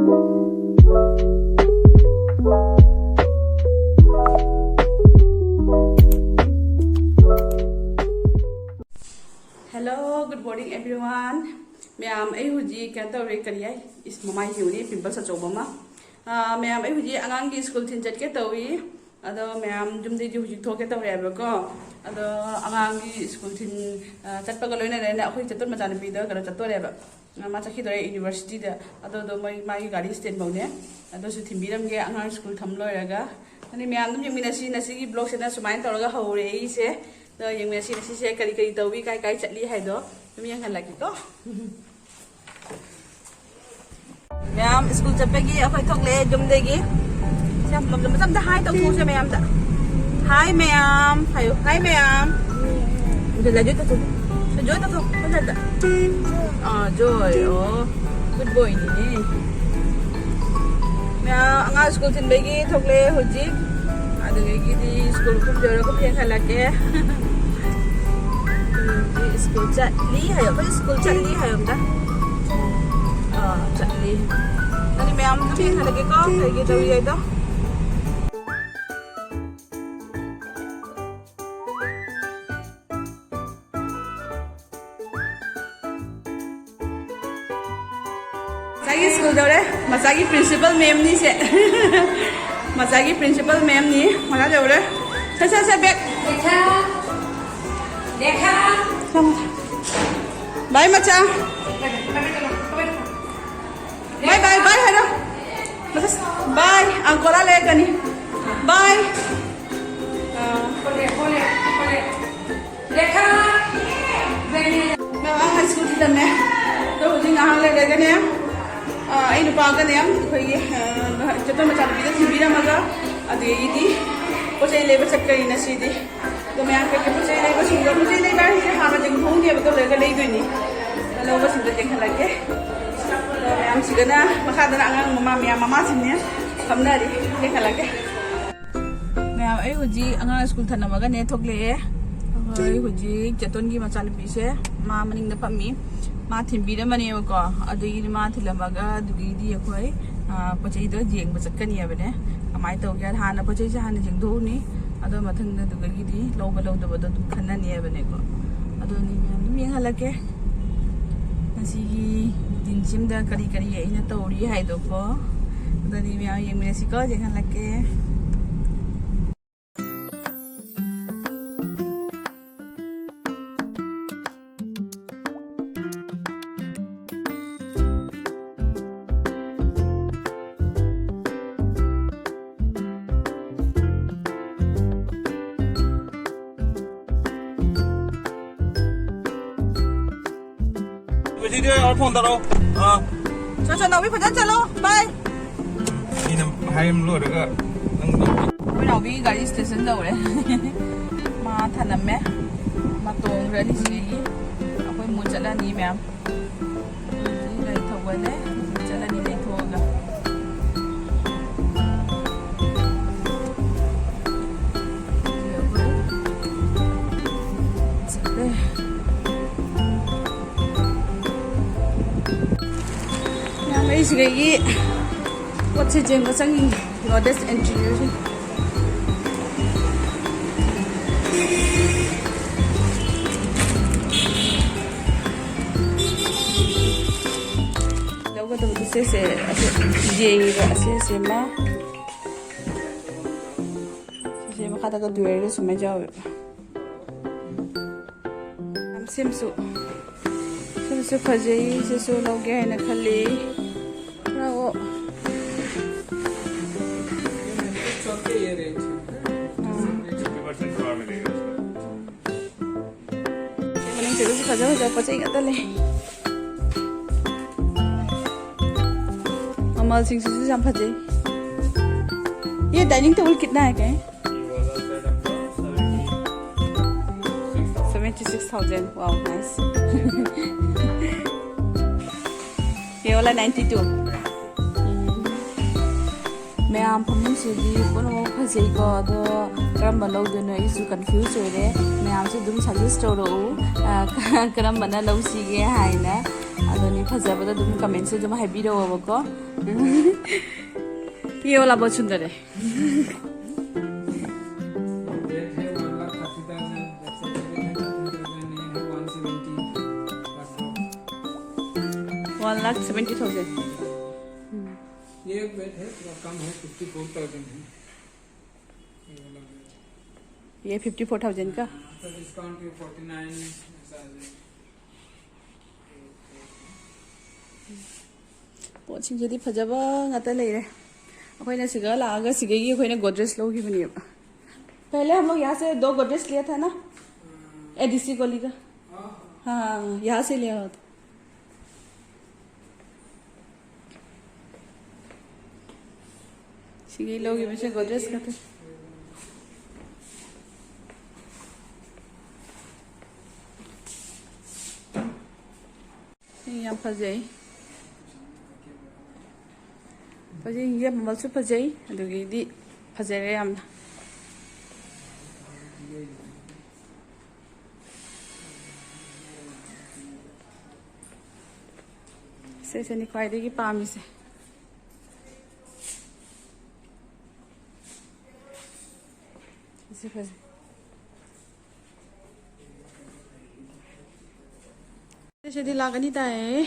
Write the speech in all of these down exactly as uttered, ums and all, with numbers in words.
Hello, good morning everyone. ꯃꯌꯥꯝ, ꯑꯩ ꯍꯧꯖꯤꯛ ꯀꯩꯅꯣ ꯇꯧꯔꯦ, ꯀꯔꯤ ꯍꯥꯏ, ꯏꯁ, ꯃꯃꯥꯏꯁꯦ ꯎꯔꯤ, ꯄꯤꯝꯄꯜꯁ ꯑꯆꯧꯕ ꯑꯃ꯫ ꯑꯥ, ꯃꯌꯥꯝ, ꯑꯩ ꯍꯧꯖꯤꯛ ꯑꯉꯥꯡꯒꯤ ꯁ꯭ꯀꯨꯜ ꯊꯤꯟ ꯆꯠꯀꯦ ꯇꯧꯏ꯫ ꯑꯗꯣ ꯃꯌꯥꯝ, ꯌꯨꯝꯗꯩꯗꯤ ꯍꯧꯖꯤꯛ ꯊꯣꯛꯀꯦ ꯇꯧꯔꯦꯕꯀꯣ꯫ ꯑꯗꯣ ꯑꯉꯥꯡꯒꯤ ꯁ꯭ꯀꯨꯜ ꯊꯤꯟ, ꯑꯥ, ꯆꯠꯄꯒ ꯂꯣꯏꯅ ꯂꯣꯏꯅ ꯑꯩꯈꯣꯏ ꯆꯦꯇꯣꯟ ꯃꯆꯥꯅꯨꯄꯤꯗꯣ ꯀꯩꯅꯣ ꯆꯠꯇꯣꯔꯦꯕ꯫ ꯑꯥ, ꯃꯥ ꯆꯠꯈꯤꯗꯣꯔꯦ ꯌꯨꯅꯤꯚꯔꯁꯤꯇꯤꯗ꯫ ꯑꯗꯣ, ꯑꯗꯣ ꯃꯣꯏ, ꯃꯥꯒꯤ ꯒꯥꯔꯤ ꯁ꯭ꯇꯦꯟꯐꯧꯅꯦ꯫ ꯑꯗꯨꯁꯨ ꯊꯤꯟꯕꯤꯔꯝꯒꯦ ꯑꯉꯥꯡ ꯁ꯭ꯀꯨꯜ ꯊꯝ ꯂꯣꯏꯔꯒ꯫ ꯑꯗꯨꯗꯤ ꯃꯌꯥꯝ ꯑꯗꯨꯝ ꯌꯦꯡꯃꯤꯟꯅꯁꯤ꯫ ꯉꯁꯤꯒꯤ ꯕ꯭ꯂꯣꯛꯁꯤꯅ ꯁꯨꯃꯥꯏꯅ ꯇꯧꯔꯒ ꯍꯧꯔꯦ ꯑꯩꯁꯦ꯫ ꯑꯗꯣ ꯌꯦꯡꯃꯤꯟꯅꯁꯤ ꯉꯁꯤꯁꯦ ꯀꯔꯤ ꯀꯔꯤ ꯇꯧꯏ, ꯀꯥꯏ ꯀꯥꯏ ꯆꯠꯂꯤ ꯍꯥꯏꯗꯣ ꯑꯗꯨꯝ ꯌꯦꯡꯍꯜꯂꯛꯀꯦꯀꯣ꯫ ꯃꯌꯥꯝ, ꯁ꯭ꯀꯨꯜ ꯆꯠꯄꯒꯤ ꯑꯩꯈꯣꯏ ꯊꯣꯛꯂꯛꯑꯦ ꯌꯨꯝꯗꯒꯤ꯫ ꯁꯤ ꯌꯥꯝ ꯂꯝ-, ꯃꯇꯝꯗ ꯍꯥꯏ ꯇꯧꯊꯣꯛꯎꯁꯦ ꯃꯌꯥꯝꯗ꯫ ꯍꯥꯏ ꯃꯌꯥꯝ ꯍꯥꯏꯌꯨ, ꯍꯥꯏ ꯃꯌꯥꯝ꯫ ꯑꯗꯨ ꯂꯥꯏꯖꯣꯏ ꯇꯧꯊꯣꯛ, ꯖꯣꯏ ꯇꯧꯊꯣꯛ, ꯍꯣꯏ ꯂꯥꯏꯗ꯫ ꯑꯥ, ꯖꯣꯏ, ꯑꯣ, ꯒꯨꯗ ꯕꯣꯏꯅꯤꯅꯦ꯫ ꯃꯌꯥꯝ, ꯑꯉꯥꯡ ꯁ꯭ꯀꯨꯜ ꯊꯤꯟꯕꯒꯤ ꯊꯣꯛꯂꯛꯑꯦ ꯍꯧꯖꯤꯛ꯫ ꯑꯗꯨꯗꯒꯤꯗꯤ ꯁ꯭ꯀꯨꯜ ꯈꯨꯝ ꯌꯧꯔꯒ ꯌꯦꯡꯍꯜꯂꯛꯀꯦ꯫ ꯍꯧꯖꯤꯛ ꯁ꯭ꯀꯨꯜ ꯆꯠꯂꯤ ꯍꯥꯏꯌꯣ꯫ ꯑꯩꯈꯣꯏ ꯁ꯭ꯀꯨꯜ ꯆꯠꯂꯤ ꯍꯥꯏꯌꯣ ꯑꯝꯇ꯫ ꯑꯥ, ꯆꯠꯂꯤ꯫ ꯑꯗꯨꯗꯤ ꯃꯌꯥꯝ ꯑꯗꯨꯝ ꯌꯦꯡꯍꯜꯂꯒꯦꯀꯣ, ꯀꯩ ꯀꯩ ꯇꯧꯔꯤ ꯍꯥꯏꯗꯣ꯫ ꯃꯆꯥꯒꯤ ꯁ꯭ꯀꯨꯜ ꯌꯧꯔꯦ꯫ ꯃꯆꯥꯒꯤ ꯄ꯭ꯔꯤꯟꯁꯤꯄꯜ ꯃꯦꯝꯅꯤ ꯁꯦ꯫ ꯃꯆꯥꯒꯤ ꯄ꯭ꯔꯤꯟꯁꯤꯄꯜ ꯃꯦꯝꯅꯤ꯫ ꯃꯆꯥ ꯌꯧꯔꯦ꯫ ꯁꯦ, ꯁꯦ, ꯁꯦ, ꯕꯦꯛ꯫ ꯂꯦꯈꯥ꯫ ꯂꯦꯈꯥ꯫ ꯕꯥꯏ, ꯃꯆꯥ꯫ ꯕꯥꯏ, ꯕꯥꯏ, ꯕꯥꯏ ꯍꯥꯏꯔꯣ꯫ ꯃꯆꯥ, ꯕꯥꯏ꯫ ꯑꯪꯀꯣꯂꯥ ꯂꯩꯔꯛꯀꯅꯤ꯫ ꯕꯥꯏ꯫ ꯑꯥ꯫ ꯂꯦꯈꯥ꯫ ꯃꯌꯥꯝ ꯑꯉꯥꯡ ꯁ꯭ꯀꯨꯜ ꯊꯤꯜꯂꯝꯃꯦ꯫ ꯑꯗꯣ ꯍꯧꯖꯤꯛ ꯉꯥꯏꯍꯥꯛ ꯂꯩꯔꯒꯅꯦ, ꯑꯥ, ꯑꯩ ꯅꯨꯄꯥꯒꯅꯦ ꯑꯩꯈꯣꯏꯒꯤ, ꯑꯥ, ꯆꯦꯇꯣꯟ ꯃꯆꯥꯅꯨꯄꯤꯗ ꯊꯤꯟꯕꯤꯔꯝꯃꯒ ꯑꯗꯨꯗꯒꯤꯗꯤ ꯄꯣꯠ ꯆꯩ ꯂꯩꯕ ꯆꯠꯀꯅꯤ ꯉꯁꯤꯗꯤ꯫ ꯑꯗꯣ ꯃꯌꯥꯝ ꯀꯩꯀꯩ ꯄꯣꯠ ꯆꯩ ꯂꯩꯕꯁꯤꯡꯗꯣ, ꯄꯣꯠ ꯆꯩ ꯂꯩꯕ ꯍꯥꯏꯁꯦ ꯍꯥꯟꯅ ꯆꯤꯡꯈꯣꯡꯅꯦꯕ, ꯑꯗꯣ ꯂꯣꯏꯔꯒ ꯂꯩꯗꯣꯏꯅꯤ꯫ ꯑꯗꯣ ꯂꯧꯕꯁꯤꯡꯗꯣ ꯌꯦꯡꯍꯜꯂꯛꯀꯦ꯫ ꯑꯗꯣ ꯃꯌꯥꯝꯁꯤꯒꯅ ꯃꯈꯥꯗꯅ ꯑꯉꯥꯡ ꯃꯃꯥ ꯃꯌꯥꯝ, ꯃꯃꯥꯁꯤꯡꯅꯦ ꯐꯝꯅꯔꯤ, ꯌꯦꯡꯍꯜꯂꯛꯀꯦ꯫ ꯃꯌꯥꯝ, ꯑꯩ ꯍꯧꯖꯤꯛ ꯑꯉꯥꯡ ꯁ꯭ꯀꯨꯜ ꯊꯅꯝꯃꯒꯅꯦ ꯊꯣꯛꯂꯛꯑꯦ꯫ ꯑꯩꯈꯣꯏ ꯍꯧꯖꯤꯛ ꯆꯦꯇꯣꯟꯒꯤ ꯃꯆꯥꯅꯨꯄꯤꯁꯦ ꯃꯥ ꯃꯅꯤꯡꯗ ꯐꯝꯃꯤ꯫ ꯃꯥ ꯊꯤꯟꯕꯤꯔꯝꯕꯅꯦꯕꯀꯣ꯫ ꯑꯗꯨꯒꯤꯗꯤ ꯃꯥ ꯊꯤꯜꯂꯝꯃꯒ ꯑꯗꯨꯒꯤꯗꯤ ꯑꯩꯈꯣꯏ, ꯑ, ꯄꯣꯠ ꯆꯩꯗꯣ ꯌꯦꯡꯕ ꯆꯠꯀꯅꯦꯕꯅꯦ꯫ ꯀꯃꯥꯏꯅ ꯇꯧꯒꯦ ꯍꯥꯏꯅ ꯍꯥꯟꯅ ꯄꯣꯠ ꯆꯩꯁꯦ ꯍꯥꯟꯅ ꯌꯦꯡꯊꯣꯛꯎꯅꯤ꯫ ꯑꯗꯣ ꯃꯊꯪꯗ ꯑꯗꯨꯗꯒꯤꯗꯤ ꯂꯧꯕ ꯂꯧꯗꯕꯗꯣ ꯑꯗꯨꯝ ꯈꯟꯅꯅꯦꯕꯅꯦꯀꯣ꯫ ꯑꯗꯨꯅꯤ ꯃꯌꯥꯝ ꯑꯗꯨꯝ ꯌꯦꯡꯍꯜꯂꯛꯀꯦ꯫ ꯉꯁꯤꯒꯤ ꯔꯨꯇꯤꯟꯁꯤꯝꯗ ꯀꯔꯤ ꯀꯔꯤ ꯑꯩꯅ ꯇꯧꯔꯤ ꯍꯥꯏꯗꯣꯀꯣ꯫ ꯑꯗꯨꯗꯤ ꯃꯌꯥꯝ ꯌꯦꯡꯃꯤꯟꯅꯁꯤꯀꯣ, ꯌꯦꯡꯍꯜꯂꯛꯀꯦ꯫ ꯉꯁꯤꯗꯤ ꯑꯣꯔ ꯐꯣꯟ ꯇꯧꯔꯛꯑꯣ꯫ ꯑꯥ꯫ ꯆꯣ, ꯆꯣ, ꯅꯥꯎꯕꯤ, ꯐꯖꯅ ꯆꯠꯂꯣ꯫ ꯕꯥꯏ꯫ ꯑꯩꯅ ꯍꯥꯏꯔꯝ ꯂꯣꯏꯔꯒ ꯅꯪ ꯑꯩꯈꯣꯏ ꯅꯥꯎꯕꯤ ꯒꯥꯔꯤ ꯁ꯭ꯇꯦꯁꯟ ꯌꯧꯔꯦ꯫ ꯃꯥ ꯊꯅꯝꯃꯦ꯫ ꯃꯥ ꯇꯣꯡꯈ꯭ꯔꯅꯤ ꯁꯤꯗꯒꯤ꯫ ꯑꯩꯈꯣꯏ ꯃꯨ ꯆꯠꯂꯅꯤ ꯃꯌꯥꯝ꯫ ꯒꯥꯔꯤ ꯊꯧꯒꯠꯂꯦ꯫ ꯆꯠꯂꯅꯤ ꯂꯩꯊꯣꯛꯑꯒ꯫ ꯆꯠꯂꯦ꯫ ꯃꯌꯥꯝ ꯑꯩ ꯁꯤꯗꯒꯤ ꯄꯣꯠꯁꯦ ꯆꯦꯟꯕ ꯆꯪꯉꯤ꯫ Goddess Engineering꯫ ꯂꯧꯒꯗꯕꯗꯨ ꯁꯦꯁꯦ, ꯑꯁꯤ ꯌꯦꯡꯉꯤꯕ, ꯑꯁꯤ, ꯑꯁꯤ ꯑꯃ꯫ ꯁꯤꯁꯦ ꯃꯈꯥꯗꯒ ꯗꯨꯋꯦꯜꯒ ꯁꯨꯃꯥꯏꯅ ꯌꯥꯎꯋꯦꯕ꯫ ꯌꯥꯝ ꯁꯦꯝꯁꯨ, ꯁꯦꯝꯁꯨ ꯐꯖꯩ, ꯁꯤꯁꯨ ꯂꯧꯒꯦ ꯍꯥꯏꯅ ꯈꯜꯂꯤ꯫ ꯂꯥꯛꯑꯣ꯫ ꯎꯝ꯫ ꯃꯅꯨꯡꯁꯤꯗꯁꯨ ꯐꯖ ꯐꯖꯕ ꯄꯣꯠ ꯆꯩ ꯉꯥꯛꯇ ꯂꯩ꯫ ꯃꯃꯜꯁꯤꯡꯁꯤꯁꯨ ꯌꯥꯝ ꯐꯖꯩ꯫ ये डाइनिंग टेबल कितना है कहें? Seventy six thousand. Wow, nice. ये वाला ninety two. ꯃꯌꯥꯝ ꯐꯃꯨꯡꯁꯤꯗꯤ ꯄꯨꯝꯅꯃꯛ ꯐꯖꯩꯀꯣ, ꯑꯗꯣ ꯀꯔꯝꯕ ꯂꯧꯗꯣꯏꯅꯣ ꯑꯩꯁꯨ confuse ꯑꯣꯏꯔꯦ꯫ ꯃꯌꯥꯝꯁꯨ ꯑꯗꯨꯝ suggest ꯇꯧꯔꯛꯎ, ꯑ, ꯀꯔꯝꯕꯅ ꯂꯧꯁꯤꯒꯦ ꯍꯥꯏꯅ꯫ ꯑꯗꯨꯅꯤ, ꯐꯖꯕꯗ ꯑꯗꯨꯝ comment ꯁꯨ ꯑꯗꯨꯝ ꯍꯥꯏꯕꯤꯔꯛꯑꯣꯕꯀꯣ꯫ ये वाला बहुत सुंदर है। Bed है one lakh thirty thousand, that's a very nice one seventy. One lakh seventy thousand। ये bed है, थोड़ा कम है, fifty four thousand है। ये fifty four thousand का। After discount ये forty nine ऐसा आ जाएगा। ꯄꯣꯠꯁꯤꯡꯁꯤꯗꯤ ꯐꯖꯕ ꯉꯥꯛꯇ ꯂꯩꯔꯦ꯫ ꯑꯩꯈꯣꯏꯅ ꯁꯤꯒ ꯂꯥꯛꯑꯒ ꯁꯤꯗꯒꯤ ꯑꯩꯈꯣꯏꯅ Godrej ꯂꯧꯈꯤꯕꯅꯦꯕ꯫ पहले हम लोग यहाँ से दो Godrej लिया था ना, एडीसी गली का। हाँ, यहाँ से लिया हुआ था। ꯁꯤꯒꯤ ꯂꯧꯈꯤꯕꯁꯦ Godrej ꯈꯛꯇ꯫ ꯁꯤ ꯌꯥꯝ ꯐꯖꯩ꯫ ꯐꯖꯩ, ꯌꯦꯡꯕꯁꯨ ꯐꯖꯩ, ꯑꯗꯨꯒꯤꯗꯤ ꯐꯖꯔꯦ ꯌꯥꯝꯅ꯫ ꯁꯤꯁꯤꯅꯤ ꯈ꯭ꯋꯥꯏꯗꯒꯤ ꯄꯥꯝꯃꯤꯁꯦ꯫ ꯁꯤ ꯐꯖꯩ꯫ ꯁꯤꯗꯤ ꯂꯥꯛꯀꯅꯤ ꯇꯥꯏꯌꯦ꯫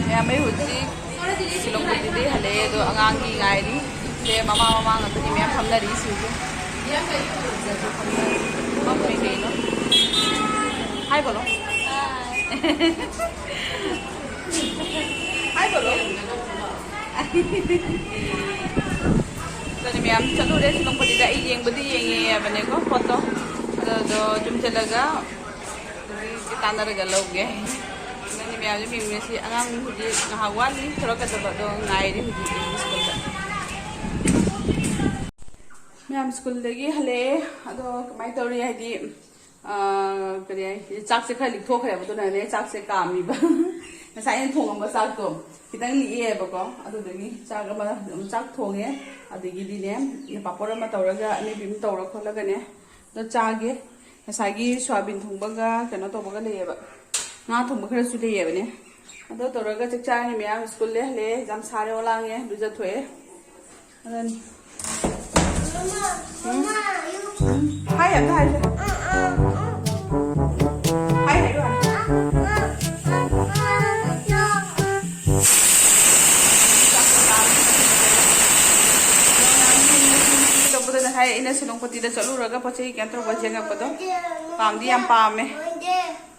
ꯃꯌꯥꯝ, ꯑꯩ ꯍꯧꯖꯤꯛ ꯁꯤꯂꯣꯡꯕꯨꯗꯤ ꯍꯜꯂꯛꯑꯦ, ꯑꯗꯣ ꯑꯉꯥꯡꯒꯤ ꯉꯥꯏꯔꯤ꯫ ꯁꯦ ꯃꯃꯥ ꯃꯃꯥ ꯉꯥꯛꯇꯅꯤ ꯃꯌꯥꯝ ꯐꯝꯅꯔꯤꯁꯤꯡꯁꯦ꯫ ꯐꯝꯃꯤ ꯀꯩꯅꯣ꯫ ꯍꯥꯏ ꯕꯣꯂꯣ꯫ ꯍꯥꯏ ꯕꯣꯂꯣ꯫ ꯑꯗꯨꯅꯦ ꯃꯌꯥꯝ ꯆꯠꯂꯨꯔꯦ ꯁꯤꯂꯣꯡꯕꯨꯗꯤꯗ꯫ ꯑꯩ ꯌꯦꯡꯕꯨꯗꯤ ꯌꯦꯡꯉꯦ ꯍꯥꯏꯕꯅꯦꯀꯣ ꯄꯣꯠꯇꯣ꯫ ꯑꯗꯣ, ꯑꯗꯣ ꯌꯨꯝ ꯆꯠꯂꯒ ꯑꯗꯨꯒꯤ ꯇꯥꯟꯅꯔꯒ ꯂꯧꯒꯦ꯫ ꯅꯪꯗꯤ ꯃꯌꯥꯝꯁꯨ ꯌꯦꯡꯃꯤꯟꯅꯁꯤ꯫ ꯑꯉꯥꯡ ꯍꯧꯖꯤꯛ ꯉꯥꯏꯍꯥꯛ ꯋꯥꯠꯂꯤ, ꯊꯣꯛꯂꯛꯀꯗꯕ, ꯑꯗꯣ ꯉꯥꯏꯔꯤ ꯍꯧꯖꯤꯛ ꯑꯩꯒꯤ ꯁ꯭ꯀꯨꯜꯗ꯫ ꯃꯌꯥꯝ ꯁ꯭ꯀꯨꯜꯗꯒꯤ ꯍꯜꯂꯛꯑꯦ꯫ ꯑꯗꯣ ꯀꯃꯥꯏꯅ ꯇꯧꯔꯤ ꯍꯥꯏꯗꯤ, ꯑꯥ, ꯀꯔꯤ ꯍꯥꯏ, ꯆꯥꯛꯁꯦ ꯈꯔ ꯂꯤꯛꯊꯣꯛꯈ꯭ꯔꯦꯕ, ꯑꯗꯨꯅꯅꯦ ꯆꯥꯛꯁꯦ ꯀꯥꯝꯃꯤꯕ꯫ ꯉꯁꯥꯏ ꯑꯩꯅ ꯊꯣꯡꯉꯝꯕ ꯆꯥꯛꯇꯣ ꯈꯤꯇꯪ ꯂꯤꯛꯑꯦꯕꯀꯣ, ꯑꯗꯨꯗꯒꯤ ꯆꯥꯛ ꯑꯃ ꯑꯗꯨꯝ ꯆꯥꯛ ꯊꯣꯡꯉꯦ꯫ ꯑꯗꯒꯤꯗꯤꯅꯦ, ꯄꯥꯄꯣꯔ ꯑꯃ ꯇꯧꯔꯒ ꯑꯃꯦꯠꯄꯤ ꯑꯃ ꯇꯧꯔ ꯈꯣꯠꯂꯒꯅꯦ ꯑꯗꯣ ꯆꯥꯒꯦ꯫ ꯉꯁꯥꯏꯒꯤ ꯁꯣꯌꯥꯕꯤꯟ ꯊꯣꯡꯕꯒ ꯀꯩꯅꯣ ꯇꯧꯕꯒ ꯂꯩꯌꯦꯕ, ꯉꯥ ꯊꯣꯡꯕ ꯈꯔꯁꯨ ꯂꯩꯌꯦꯕꯅꯦ꯫ ꯑꯗꯣ ꯇꯧꯔꯒ ꯆꯥꯛ ꯆꯥꯔꯅꯤ ꯃꯌꯥꯝ꯫ ꯁ꯭ꯀꯨꯜ ꯂꯩꯍꯜꯂꯦ, ꯑꯦꯛꯖꯥꯝ ꯁꯥꯔꯦ, ꯑꯣꯂꯥꯡꯉꯦ, ꯂꯨꯖꯊꯣꯛꯑꯦ꯫ ꯑꯗꯨꯅꯤ꯫ ꯎꯝ? ꯍꯥꯏ ꯑꯝꯇ ꯍꯥꯏꯁꯦ꯫ ꯍꯥꯏ ꯍꯥꯏꯌꯨ ꯍꯥꯏ꯫ ꯇꯧꯕꯗ ꯉꯁꯥꯏ ꯑꯩꯅ ꯁꯦꯅꯥꯄꯇꯤꯗ ꯆꯠꯂꯨꯔꯒ ꯄꯣꯠ ꯆꯩ ꯀꯩꯅꯣ ꯇꯧꯕ ꯌꯦꯡꯉꯛꯄꯗꯣ ꯄꯥꯝꯗꯤ ꯌꯥꯝ ꯄꯥꯝꯃꯦ꯫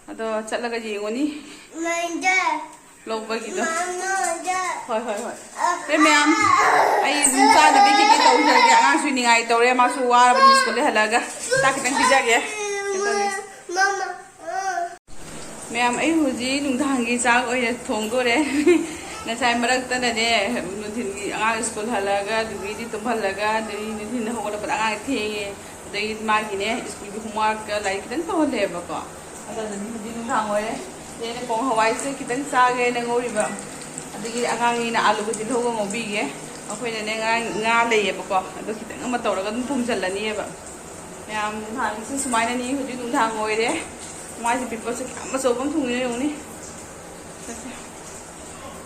ꯑꯗꯣ ꯆꯠꯂꯒ ꯌꯦꯡꯉꯨꯅꯤ꯫ ꯂꯧꯕꯒꯤꯗꯣ꯫ ꯍꯣꯏ, ꯍꯣꯏ, ꯍꯣꯏ꯫ ꯑꯦ, ꯃꯌꯥꯝ, ꯑꯩ ꯑꯗꯨꯝ ꯆꯥꯅꯕꯤ ꯀꯩꯀꯩ ꯇꯧꯖꯔꯒꯦ꯫ ꯑꯉꯥꯡꯁꯨ ꯅꯤꯡꯉꯥꯏ ꯇꯧꯔꯦ, ꯃꯥꯁꯨ ꯋꯥꯔꯕꯅꯤ ꯁ꯭ꯀꯨꯜꯗꯩ ꯍꯜꯂꯛꯑꯒ꯫ ꯆꯥꯛ ꯈꯤꯇꯪ ꯄꯤꯖꯒꯦ꯫ ꯃꯌꯥꯝ, ꯑꯩ ꯍꯧꯖꯤꯛ ꯅꯨꯡꯗꯥꯡꯒꯤ ꯆꯥꯛ ꯑꯣꯏꯅ ꯊꯣꯡꯗꯣꯔꯦ꯫ ꯉꯁꯥꯏ ꯃꯔꯛꯇꯅꯅꯦ, ꯅꯨꯡꯊꯤꯜꯒꯤ ꯑꯉꯥꯡ ꯁ꯭ꯀꯨꯜ ꯍꯜꯂꯛꯑꯒ, ꯑꯗꯨꯗꯒꯤꯗꯤ ꯇꯨꯝꯍꯜꯂꯒ, ꯑꯗꯩ ꯅꯨꯡꯊꯤꯜ ꯍꯧꯒꯠꯂꯛꯄꯗ ꯑꯉꯥꯡ ꯊꯦꯡꯉꯦ꯫ ꯑꯗꯩ ꯃꯥꯒꯤꯅꯦ, ꯁ꯭ꯀꯨꯜꯒꯤ ꯍꯣꯝꯋꯥꯔꯛꯀ ꯂꯥꯏꯔꯤꯛ ꯈꯤꯇꯪ ꯇꯧꯍꯜꯂꯦꯕꯀꯣ꯫ ꯑꯗꯨꯗꯨꯅ ꯍꯧꯖꯤꯛ ꯅꯨꯡꯗꯥꯡ ꯑꯣꯏꯔꯦ꯫ ꯑꯩꯅ ꯄꯣꯡ ꯍꯋꯥꯏꯁꯦ ꯈꯤꯇꯪ ꯆꯥꯒꯦꯅ ꯉꯧꯔꯤꯕ꯫ ꯑꯗꯒꯤ ꯑꯉꯥꯡꯒꯤꯅ ꯑꯥꯂꯨꯒ ꯇꯤꯜꯍꯧꯒ ꯉꯧꯕꯤꯒꯦ꯫ ꯑꯩꯈꯣꯏꯅꯅꯦ, ꯉꯥ, ꯉꯥ ꯂꯩꯌꯦꯕꯀꯣ꯫ ꯑꯗꯣ ꯈꯤꯇꯪ ꯑꯃ ꯇꯧꯔꯒ ꯑꯗꯨꯝ ꯊꯣꯡꯖꯜꯂꯅꯤꯕ꯫ ꯃꯌꯥꯝ ꯅꯨꯡꯗꯥꯡꯒꯤꯁꯦ ꯁꯨꯃꯥꯏꯅꯅꯤ꯫ ꯍꯧꯖꯤꯛ ꯅꯨꯡꯗꯥꯡ ꯑꯣꯏꯔꯦ꯫ ꯃꯥꯏꯁꯦ ꯄꯤꯝꯄꯜꯁꯦ ꯀꯌꯥꯝ ꯑꯆꯧꯕ ꯑꯃ ꯊꯨꯡꯉꯤꯅꯣ ꯌꯦꯡꯉꯨꯅꯦ꯫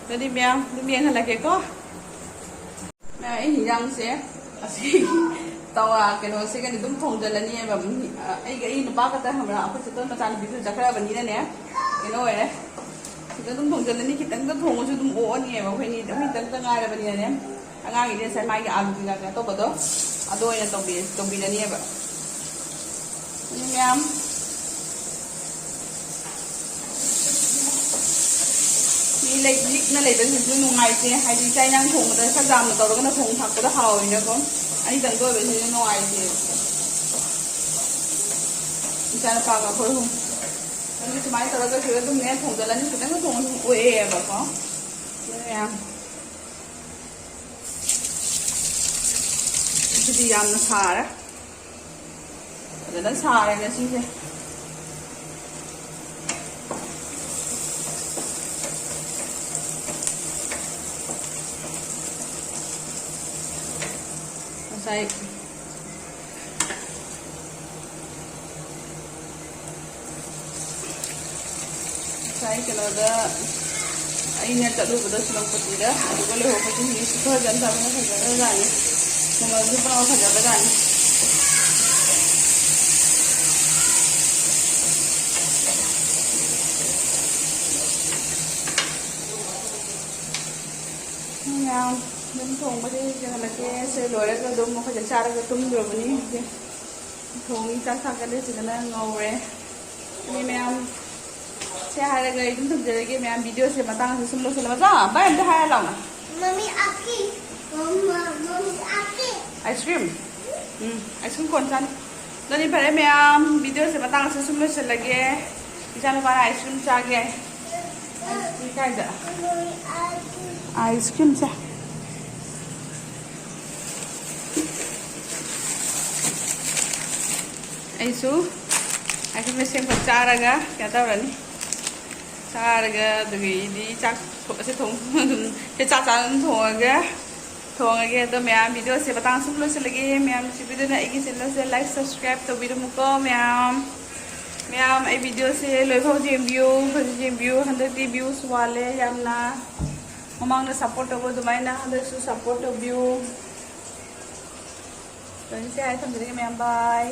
ꯑꯗꯨꯗꯤ ꯃꯌꯥꯝ ꯑꯗꯨꯝ ꯌꯦꯡꯍꯜꯂꯒꯦꯀꯣ꯫ ꯃꯌꯥꯝ, ꯑꯩ ꯍꯤꯟꯖꯥꯡꯁꯦ ꯑꯁꯤ ꯇꯋꯥ ꯀꯩꯅꯣꯁꯤꯒꯗꯤ ꯑꯗꯨꯝ ꯊꯣꯡꯖꯜꯂꯅꯤꯕ꯫ ꯑꯩꯒ ꯑꯩ ꯅꯨꯄꯥ ꯈꯛꯇ ꯈꯪꯕ꯭ꯔꯥ? ꯑꯩꯈꯣꯏ ꯆꯦꯇꯣꯟ ꯃꯆꯥꯅꯨꯄꯤꯁꯨ ꯆꯠꯈ꯭ꯔꯕꯅꯤꯅꯅꯦ, ꯀꯩꯅꯣ ꯑꯣꯏꯔꯦ꯫ ꯁꯤꯗ ꯑꯗꯨꯝ ꯊꯣꯡꯖꯜꯂꯅꯤ꯫ ꯈꯤꯇꯪꯗ ꯊꯣꯡꯉꯁꯨ ꯑꯗꯨꯝ ꯑꯣꯛꯑꯅꯤꯕ꯫ ꯑꯩꯈꯣꯏꯅꯤ, ꯑꯩꯈꯣꯏ ꯈꯤꯇꯪꯗ ꯉꯥꯏꯔꯕꯅꯤꯅꯅꯦ꯫ ꯑꯉꯥꯡꯒꯤꯗꯤ ꯉꯁꯥꯏ ꯃꯥꯒꯤ ꯑꯥꯂꯨ ꯀꯩꯀꯥ ꯀꯩꯅꯣ ꯇꯧꯕꯗꯣ, ꯑꯗꯨ ꯑꯣꯏꯅ ꯇꯧꯕꯤ-, ꯇꯧꯕꯤꯔꯅꯤꯕ꯫ ꯑꯗꯨ ꯃꯌꯥꯝ ꯃꯤ ꯂꯩ-, ꯂꯤꯛꯅ ꯂꯩꯕꯁꯤꯁꯨ ꯅꯨꯡꯉꯥꯏꯇꯦ꯫ ꯍꯥꯏꯗꯤ ꯆꯥꯛ ꯏꯟꯖꯥꯡ ꯊꯣꯡꯕꯗ ꯈꯔ ꯌꯥꯝꯅ ꯇꯧꯔꯒꯅ ꯊꯣꯡ ꯊꯥꯛꯄꯗ ꯍꯥꯎꯋꯤꯅꯀꯣ꯫ ꯑꯅꯤꯇꯪꯗ ꯑꯣꯏꯕꯁꯤꯁꯨ ꯅꯨꯡꯉꯥꯏꯇꯦ꯫ ꯏꯆꯥꯅꯨꯄꯥꯒ ꯑꯩꯈꯣꯏ ꯑꯍꯨꯝ꯫ ꯑꯗꯨ ꯁꯨꯃꯥꯏꯅ ꯇꯧꯔꯒ ꯁꯤꯗ ꯑꯗꯨꯝꯅꯦ ꯊꯣꯡꯖꯜꯂꯅꯤ꯫ ꯈꯤꯇꯪ ꯊꯣꯡꯉꯁꯨ ꯑꯣꯛꯑꯦꯕꯀꯣ꯫ ꯑꯗꯨ ꯃꯌꯥꯝ ꯉꯁꯤꯗꯤ ꯌꯥꯝꯅ ꯁꯥꯔꯦ꯫ ꯐꯖꯅ ꯁꯥꯔꯦ ꯉꯁꯤꯁꯦ꯫ ꯉꯁꯥꯏ ꯉꯁꯥꯏ ꯀꯩꯅꯣꯗ ꯑꯩꯅ ꯆꯠꯂꯨꯕꯗ ꯁꯦꯅꯥꯄꯇꯤꯗ, ꯑꯗꯨꯒ ꯂꯩꯍꯧꯕꯁꯤꯡꯁꯤ ꯈꯔ ꯐꯖꯅ ꯐꯖꯈ꯭ꯔꯖꯥꯠꯅꯤ꯫ ꯃꯃꯜꯁꯨ ꯄꯨꯔꯥ ꯐꯖꯕꯖꯥꯠꯅꯤ꯫ ꯃꯌꯥꯝ ꯑꯗꯨꯝ ꯊꯣꯡꯕꯗꯤ ꯂꯣꯏꯁꯤꯜꯍꯜꯂꯒꯦ꯫ ꯁꯤ ꯂꯣꯏꯔꯒ ꯑꯗꯨꯝ ꯑꯩꯈꯣꯏ ꯆꯥꯛ ꯆꯥꯔꯒ ꯇꯨꯝꯗ꯭ꯔꯕꯅꯤ ꯍꯧꯖꯤꯛ꯫ ꯊꯣꯡꯉꯤ, ꯆꯥꯛ ꯊꯥꯒꯠꯂꯦ, ꯁꯤꯗꯅ ꯉꯧꯔꯦ꯫ ꯑꯗꯨꯅꯤ ꯃꯌꯥꯝ꯫ ꯁꯦ ꯍꯥꯏꯔꯒ ꯑꯩ ꯑꯗꯨꯝ ꯊꯝꯖꯔꯒꯦ ꯃꯌꯥꯝ, ꯚꯤꯗꯤꯑꯣꯁꯦ ꯃꯇꯥꯡ ꯑꯁꯤꯗ ꯁꯨꯝ ꯂꯣꯏꯁꯤꯜꯂꯦ꯫ ꯃꯆꯥ, ꯕꯥꯏ ꯑꯝꯇ ꯍꯥꯏꯔ ꯂꯥꯎꯅ꯫ ꯃꯝꯃꯤ ꯑꯀꯤ꯫ ꯃꯝꯃ, ꯃꯝꯃꯤ ꯑꯀꯤ꯫ Ice cream? ꯎꯝ, ꯑꯥꯏꯁ ꯀ꯭ꯔꯤꯝ ꯀꯣꯟ ꯆꯥꯅꯤ꯫ ꯑꯗꯨꯗꯤ ꯐꯔꯦ ꯃꯌꯥꯝ, ꯚꯤꯗꯤꯑꯣꯁꯦ ꯃꯇꯥꯡ ꯑꯁꯤꯗ ꯁꯨꯝ ꯂꯣꯏꯁꯤꯜꯂꯒꯦ꯫ ꯏꯆꯥꯅꯨꯄꯥꯅ ꯑꯥꯏꯁ ꯀ꯭ꯔꯤꯝ ꯆꯥꯒꯦ꯫ ꯑꯥꯏꯁ ꯀ꯭ꯔꯤꯝ ꯀꯥꯏꯗ? ꯑꯥꯏꯁ ꯀ꯭ꯔꯤꯝꯁꯦ꯫ ꯑꯩꯁꯨ ꯑꯥꯏꯁ ꯀ꯭ꯔꯤꯝ ꯁꯦꯝꯕ ꯆꯥꯔꯒ ꯀꯩꯅꯣ ꯇꯧꯔꯅꯤ꯫ ꯆꯥꯔꯒ ꯑꯗꯨꯒꯤꯗꯤ ꯆꯥꯛ ꯊꯣ-, ꯑꯁꯤ ꯊꯣꯡ-, ꯁꯤ ꯆꯥꯛ ꯆꯥ ꯑꯗꯨꯝ ꯊꯣꯡꯉꯒ, ꯊꯣꯡꯉꯒꯦ꯫ ꯑꯗꯣ ꯃꯌꯥꯝ, ꯚꯤꯗꯤꯑꯣꯁꯦ ꯃꯇꯥꯡ ꯁꯨꯝ ꯂꯣꯏꯁꯤꯜꯂꯒꯦ꯫ ꯃꯌꯥꯝ ꯅꯨꯡꯁꯤꯕꯤꯗꯨꯅ ꯑꯩꯒꯤ ꯆꯦꯅꯦꯜꯁꯦ ꯂꯥꯏꯛ, ꯁꯕꯁꯀ꯭ꯔꯥꯏꯕ ꯇꯧꯕꯤꯔꯝꯃꯨꯀꯣ ꯃꯌꯥꯝ꯫ ꯃꯌꯥꯝ, ꯑꯩ ꯚꯤꯗꯤꯑꯣꯁꯦ ꯂꯣꯏꯐꯥꯎ ꯌꯦꯡꯕꯤꯌꯨ, ꯐꯖꯅ ꯌꯦꯡꯕꯤꯌꯨ꯫ ꯍꯟꯗꯛꯇꯤ ꯚ꯭ꯌꯨꯁ ꯋꯥꯠꯂꯦ ꯌꯥꯝꯅ꯫ ꯃꯃꯥꯡꯗ ꯁꯞꯄꯣꯔꯠ ꯇꯧꯕ ꯑꯗꯨꯃꯥꯏꯅ ꯍꯟꯗꯛꯁꯨ ꯁꯞꯄꯣꯔꯠ ꯇꯧꯕꯤꯌꯨ꯫ ꯂꯣꯏꯅ ꯁꯦ ꯍꯥꯏ ꯊꯝꯖꯔꯒꯦ ꯃꯌꯥꯝ, ꯕꯥꯏ꯫